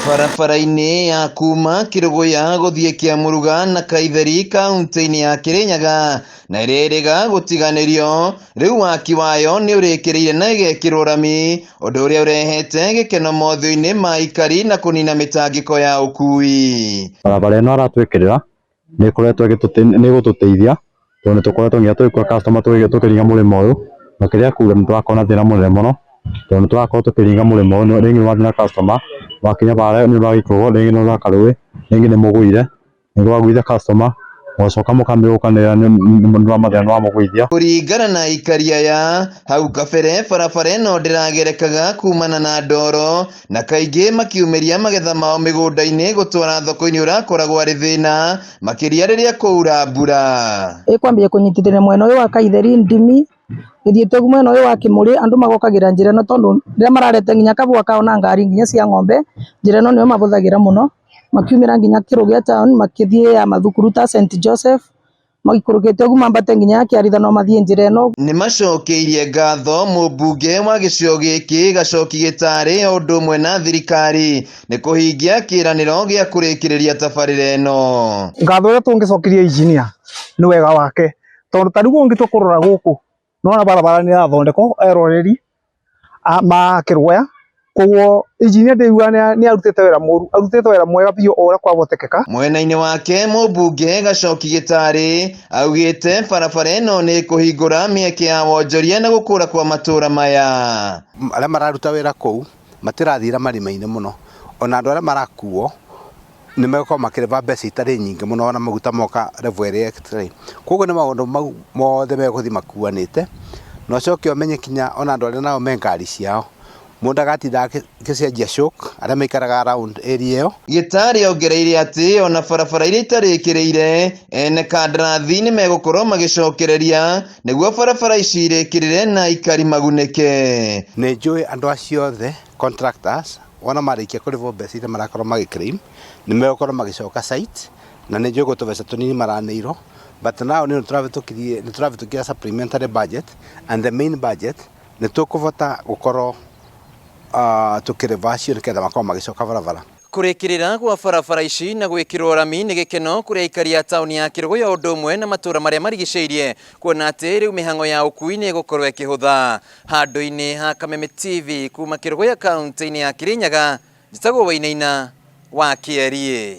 Barabara-inĩ ya kuma Kĩrũgũya gũthiĩ Kĩamũruga na Kaitheri kaunti-inĩ ya Kĩrĩnyaga na ĩrĩa ĩrĩga gũtiganĩrio rĩu waki wayo nĩ ũrĩkĩrĩire na ĩgekĩrwo rami ũndũ ũrĩa ũrehete gĩkeno mothiũ-inĩ ma aikari na kũnina mĩtangĩko ya ũkui. Barabara ĩno aratwĩkĩrĩra nĩ ĩkoretwo nĩ ĩgũtũteithia tondũ nĩ tũkoretwo nginya tũgĩkua customer tũkĩringa mũrĩmo ũyũ. Makĩria kuura nĩ tũrakorwo na thĩna mũnene mũno tondũ nĩ tũrakorwo tũkĩringa mũrĩmo ũyũ, rĩngĩ nĩ wathiĩ na customer wakinya harĩa nĩ ũragĩkorwo rĩngĩ nĩ ũra karũĩ, rĩngĩ nĩ mũgũire, nĩ wagũithia customer mũgacoka mũkamĩũkanĩrĩra nĩ ũndũ wa mathĩna nĩ wamũgũithia. Kũringana na aikari aya, hau kabere barabara ĩno ndĩragerekaga kumana na ndoro na kaingĩ makiumĩria magetha mao mĩgũnda-inĩ gũtwara thoko-inĩ ũrakoragwo arĩ thĩna makĩria rĩrĩa kwaura mbura. Ĩkwambia kũnyitithania mwena ũyũ wa Kaitheri, Ndimi, ĩthiĩte ũguo mwena ũyũ wa Kĩmũrĩ, andũ magokagĩra njĩra ĩno tondũ rĩrĩa mararete nginya kabũa kao na ngari nginya cia ng'ombe, njĩra ĩno nĩyo mahũthagĩra mũno, makiumĩra nginya Kĩrũgĩa town makĩthiĩ ya mathukuru ta St Joseph, maikũrũkĩte ũguo mambate nginya ya Kĩaritha no mathiĩ njĩra ĩno. Nĩ macokeirie ngatho mũmbunge wa gĩcigo gĩkĩ Gacoki Gĩtarĩ o ũndũ ũmwe na thirikari nĩ kũhingia kĩĩranĩro gĩa kũrĩkĩrĩria tabarĩra ĩno. Ngatho ĩrĩa tũngĩcokeria engineer nĩ wega wake tondũ ta rĩu ũngĩtua kũrora gũkũ nĩwona barabara nĩ ĩrathondekwo eroreri ma Kĩrũya koguo engineer ndĩiguaga nĩ arutĩte wĩra mũru arutĩte wĩra mwega biũ o ũrĩa kwahotekeka. Mwena-inĩ wake mũmbunge Gacoki Gĩtarĩ augĩte barabara ĩno nĩ ĩkũhingũra mĩeke ya wonjoria na gũkũra kwa matũra maya. Arĩa mararuta wĩra kũu matirathiĩra marima-inĩ mũno, ona andũ arĩa marakuo nĩ megũkorwo makĩrĩba mbeca itarĩ nyingĩ mũno ona maguta moka level ĩrĩa ĩtarĩ. Koguo nĩ maũndũ mau mothe megũthiĩ makuanĩte, na ũcoke ũmenye kinya ona andũ arĩa nao me ngari ciao, mũndũ ndagatinda agĩcenjia shock arĩa maikaraga around area ĩyo. Gĩtarĩ ongereire atĩ ona barabara iria itarĩkĩrĩire ene kandarathi nĩ megũkorwo magĩcokereria nĩguo barabara ici irĩkĩrĩre na aikari magunĩke. Nĩ njũĩ andũ acio othe contractors wona marĩkia kũrĩhwo mbeca iria marakorwo magĩ claim nĩ megũkorwo magĩcoka site na nĩ njũĩ gwĩ tũbeca tũnini maraneirwo but now nĩ tũrahĩtũkirie nĩ tũrahĩtũkia supplementary budget and the main budget nĩ tũkũbota gũkorwo tũkĩrĩba acio nĩgetha makorwo magĩcoka barabara. Kũrĩkĩrĩra gwa barabara ici na gwĩkĩrwo rami nĩ gĩkeno kũrĩ aikari a taũni ya Kĩrũgũya o ũndũ ũmwe na matũũra marĩa marigicĩirie kuona atĩ rĩu mĩhang'o ya ũkui nĩ ĩgũkorwo ĩkĩhũtha. Handũ-inĩ ha Kameme TV kuma Kĩrũgũya kaunti-inĩ ya Kĩrĩnyaga, njĩtagwo Wainaina wa Kĩeriĩ.